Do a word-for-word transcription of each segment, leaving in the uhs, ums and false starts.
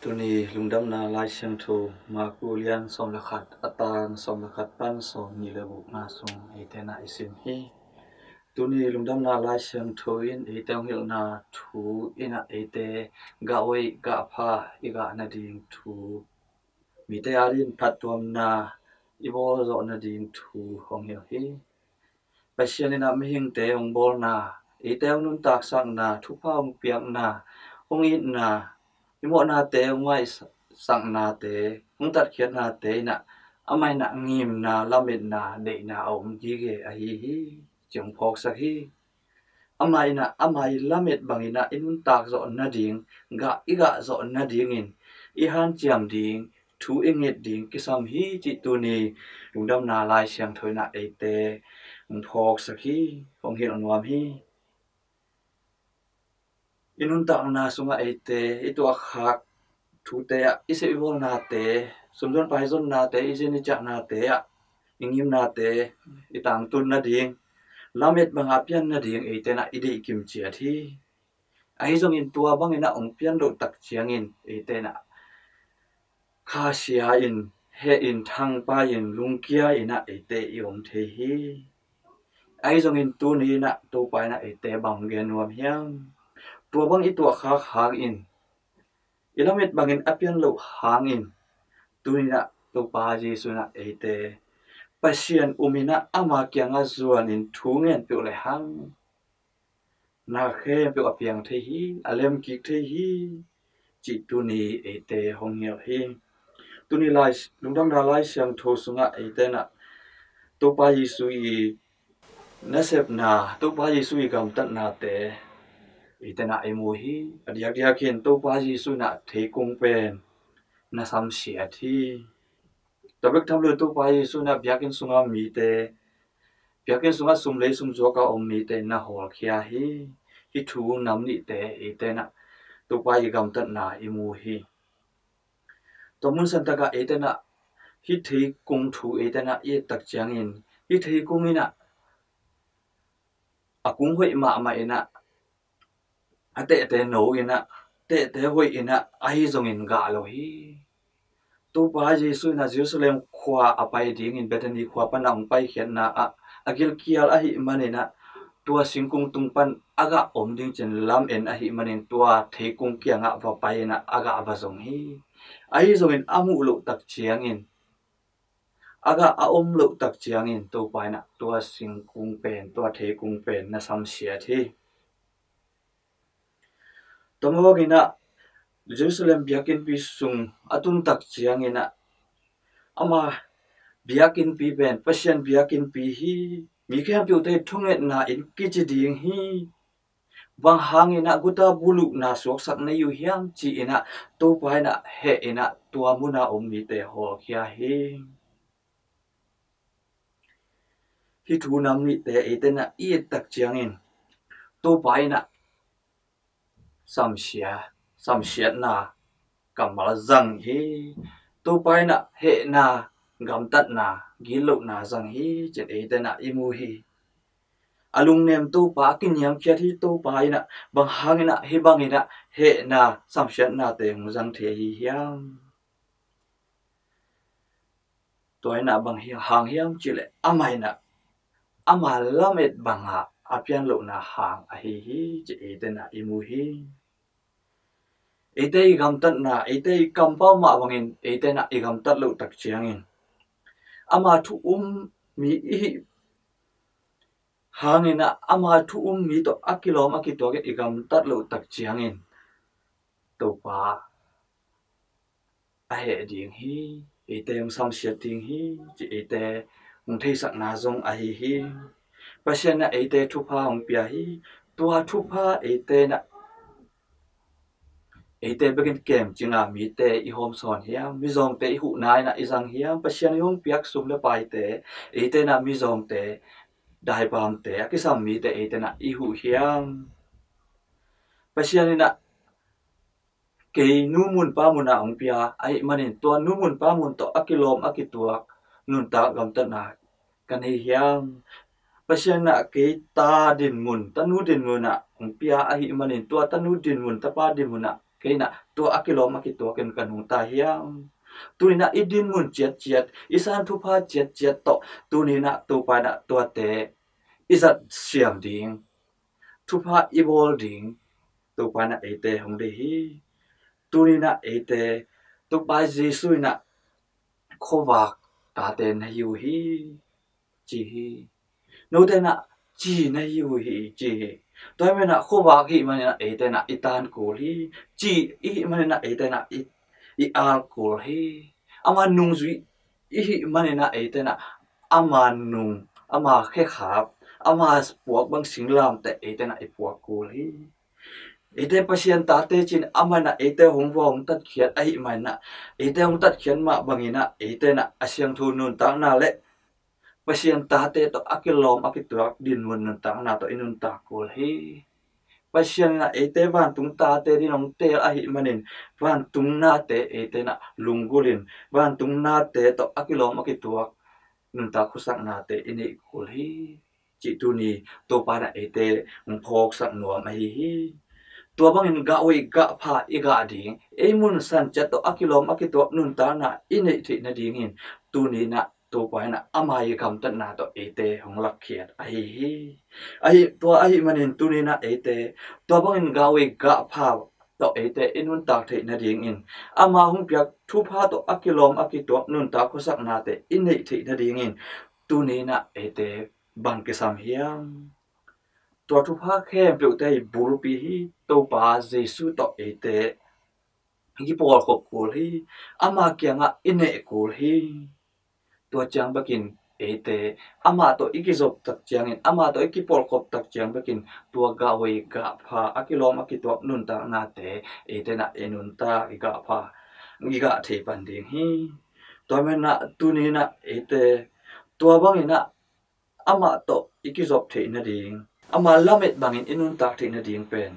Tuni lungdamna Lai Siangtho Marku lian sawm le khat, a tang sawm le khat pan sawm nih le gukna sung eite na i sim hi. Tuni lungdamna Lai Siangtho in eite hong hilhna thu in ah eite gah hoih gah pha i gah nading thu, mite adingin phattuamna i bawl zawh nading thu hong hilh hi. Pasian in ah mihingte hong bawlna, eite hong nuntaksakna, thupha hong piakna, hong itna, i mawhnate hong ngaihsaknate, hong tatkhiatnate in ah amah in ah ngimna, lametna, deihna a om gige ahi hi, ci hong phawksak hi. Amah in ah ama i lamet bangin ah i nuntak zawh nading, gah i gah zawh nadingin i hanciam ding, thu i nget ding kisam hi cih tuni lungdamna Lai Siangtho in ah eite hong phawksak hi, hong hilh nuam hi. I nuntakna sungah eite i tuahkhak thute ah, i sep i bawlnate, sumzon paizonnate, i zin i ciahnate ah, i ngimnate i tangtun nading, lamet bangah pian nading eite in ah i deih kimciat hi. Ahi zongin tua bangin ah hong pian loh tak ciangin eite in ah khasia in, heh in, thangpai in, lungkia in ah eite i om thei hi. Ahi zongin tuni in ah Topa in ah eite bang gen nuam hiam? Tua bang i tuahkhak hangin, i lamet bangin a pian loh hangin, tuni in ah Topa Jesu in ah eite Pasian um in ah ama kiangah zuanin thu ngen peuh le hang, na khempeuh a piang thei hi, a lem kik thei hi, cih tuni eite hong hilh hi. Tuni lai, lungdamna Lai Siangtho sungah eite in ah Topa Jesu i nasepna, Topa Jesu i gamtatnate eite in ah i mu hi. A diakdiak in Topa Jesu in ah theikung pen na samsiat hi. Tua bek tham lo Topa Jesu in ah biakinn sunga mite, biakinn sunga sum lei sum zuak a om mite na hawlkhia hi. Hih thu nam nihte eite in ah Topa i gamtatna i mu hi. Tua mun santakah eite in ah hih theikung thu eite in ah i et tak ciangin, hih theikung in ah a kung hoih mahmah in ah, a tehte no in ah, tehte hoih in ah, ahi zongin gah lo hi. Topa Jesu in ah Jerusalem khua a pai dingin Bethany khua pan a hong paikhiatna ah a gilkial ahih manin ah, tua singkung tung pan a gah om ding cin lam en ahih manin tua theikung kiangah va pai in ah a gah va zong hi. Ahi zongin a muh loh tak ciangin, a gah a om loh tak ciangin Topa in ah tua singkung pen, tua theikung pen na samsiat hi. Tua mawk in ah Jerusalem biakinnpi sung a tun tak ciangin ah, ama biakinnpi pen Pasian biakinnpi hi, mi khempeuhte thungetna inn kici ding hi, bang hangin ah guta buluhna suaksak na hi uh hiam, ci-in ah Topa in ah heh in ah tua mun a om mite hawlkhia hi. Hih thu nam nihte eite in ah i et tak ciangin Topa in ah samsia, samsiatna kammal zang hi. Topa in ah hehna, gamtatna, gitlohna zang hi, cin eite in ah i mu hi. A lungnem Topa, a kiniamkhiat hi Topa in ah bang hangin ah hih bangin ah hehna, samsiatnate hong zang thei ahi hiam? Tua in ah bang hi hang hiam cih leh amah in ah ama lamet bangah a pian lohna hang ahi hi, ci eite in ah i mu hi. Eite i gamtatna, eite i kampau mah bangin eite in ah i gamtat loh tak ciangin, ama thu um mi i hih hangin ah ama thu um mi tawh a kilawm a kituak in i gamtat loh tak ciangin Topa a heh ding hi, eite hong samsiat ding hi, ci eite hong theisakna zong ahi hi. Pasian in ah eite thupha hong pia hi. Tua thupha eite in ah, eite bekin kemcinga mite i hawmsawn hiam? Mizawngte i huhna in ah i zang hiam? Pasian i hong piak sum le paite, eite in ah mizawngte, daipamte, a kisam mite eite in ah i huh hiam? Pasian in ah kei nu mun pa mun ah hong pia ahih manin tua nu mun pa mun tawh a kilawm a kituak nuntak gamtatna ka nei hiam? Pasian in ah kei ta dinmun, tanu dinmun ah hong pia ahih manin tua tanu dinmun, tapa dinmun ah kei inah tua a kilawm a kituakin ka nungta hiam? Tuni inah i dinmun ciatciat, i san thupha ciatciat tawh tuni inah Topa inah tuate i zat siam ding, thupha i bawl ding Topa inah eite hong deih hi. Tuni inah eite Topa Jesu inah khuavak tate na hi uh hi, ci hi. Note inah ci na hi uh hi, ci hi. Tua hi maninah khuavak hi maninah eite inah i tan kul hi. Ci i hi maninah eite inah i, i al kul hi. Ama nungzui i hi maninah eite inah ama nung, ama khekhap, ama puak bang singlamteh eite inah i puak kul hi. Eite Pasian tate ci-in amah inah eite hong vua hong tatkhiat ahih maninah, eite hong tatkhiat mah banginah eite inah a siangtho nuntakna le Pasian tate tawh a kilawm a kituak dinmun nuntakna tawh i nuntak kul hi. Pasian inah eite vantung tate dingin hong teel ahih manin vantung nate eite inah lunggulhin vantung nate tawh a kilawm a kituak nuntak khuasaknate i neih kul hi, cih tuni Topa inah eite hong phawksak nuam ahi hi. Tua bangin gah hoih gah pha i gah ding, ei mun san ciat tawh a kilawm a kituak nuntakna i neih theih nadingin tuni inah Topa inah ama i gamtatna tawh eite hong lakkhiat ahi hi. Ahi, tua ahih manin tuni inah eite tua bangin gah hoih gah pha tawh eite i nuntak theih nadingin, ama hong piak thupha tawh a kilawm a kituak nuntak khuasaknate i neih theih nadingin tuni inah eite bang kisam hiam? Tua thupha khempeuhte i bulpi hi. Topa Jesu tawh eite i kipawlkhop kul hi. Ama kiangah i neh kul hi. Tua ciang bekin eite amah tawh i kizop tak ciangin, amah tawh i kipawlkhop tak ciang bekin tua gah hoih gah pha a kilawm a kituak nuntaknate eite inah i nuntak i gah pha i gah thei pan ding hi. Tua maninah tuni inah eite tua banginah amah tawh i kizop theih nading, ama lamet bangin i nuntak theih nading pen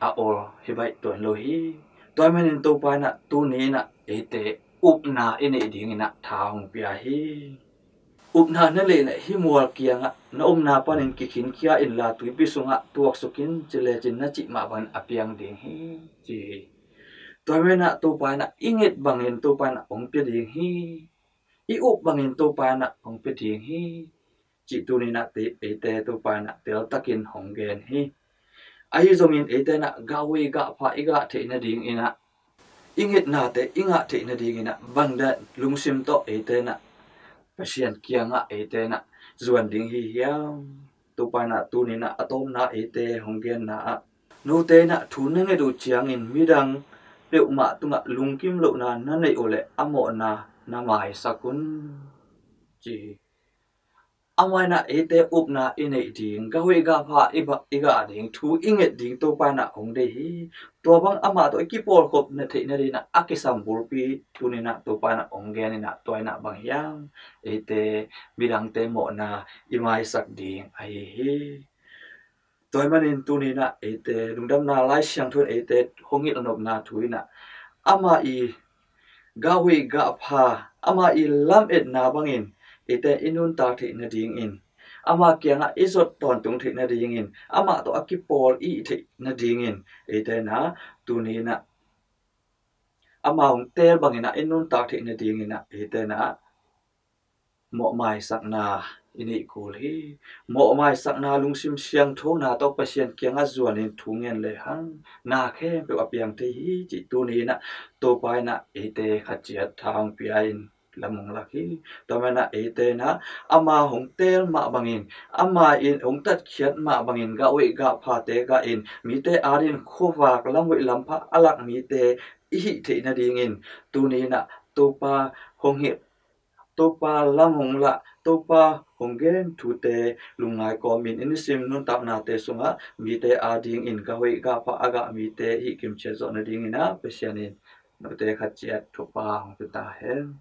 a ol hi baih tuan lo hi. Tua manin Topa inah tuni inah eite upna i neih ding inah tha hong pia hi. Upna na neih leh hih mual kiangah na omna panin kikhinkhia inla tuipi sungah tuaksuk in ci lecin na cih mah bangin a piang ding hi, ci hi. Tua maninah Topa inah i nget bangin Topa inah hong pia ding hi. I up bangin Topa inah hong pia ding hi, cih tuni inah eite Topa inah teltakin hong gen hi. Ahi zongin eite inah gah hoih gah pha i gah theih nading inah i ngetnate i ngah theih nading inah bangdan lungsim tawh eite inah Pasian kiangah eite inah zuan ding hi hiam? Topa inah tuni inah a tawpna eite hong genna ah, note inah thu na nget uh ciangin midang peuhmah tungah lungkim lohna na neih uh leh a mawhna na maisak un, ci hi. Amah inah eite upna i neih ding, gah hoih gah pha i gah ding, thu i nget ding Topa inah hong deih hi. Tua bang amah tawh i kipawlkhop na theih nading inah a kisam bulpi tuni inah Topa inah hong gen inah tua inah bang hiam? Eite midangte mawhna i maisak ding ahi hi. Tua ahih manin tuni inah eite lungdamna Lai Siangtho in eite hong hilh nopna thu inah ama i gah hoih gah pha, ama i lametna bangin eite i nuntak theih nadingin, ama kiangah i zot tawntung theih nadingin, amah tawh a kipawl i theih nadingin eite inah tuni inah ama hong teel bangin ah i nuntak theih nadingin ah eite inah mawhmaisakna i neih kul hi. Mawhmaisakna lungsim siangthona tawh Pasian kiangah zuanin thu ngen lehang na khempeuh a piang thei hi, cih tuni inah Topa inah eite khat ciat tha hong pia in lam hong lak hi. Tua maninah eite inah ama hong teel mah bangin, ama in hong tatkhiat mah bangin gah hoih gah phate gah in mite adingin khuavak lam hoih lam pha a lak mite i hih theih nadingin tuni inah Topa hong hilh, Topa lam hong lah, Topa hong gen thute lungngai kawmin i nisim nuntaknate sungah mite adingin gah hoih gah pha a gah mite i hih kimciat zawh nadingin ah Pasian in note khat ciat thupha hong pia ta hen.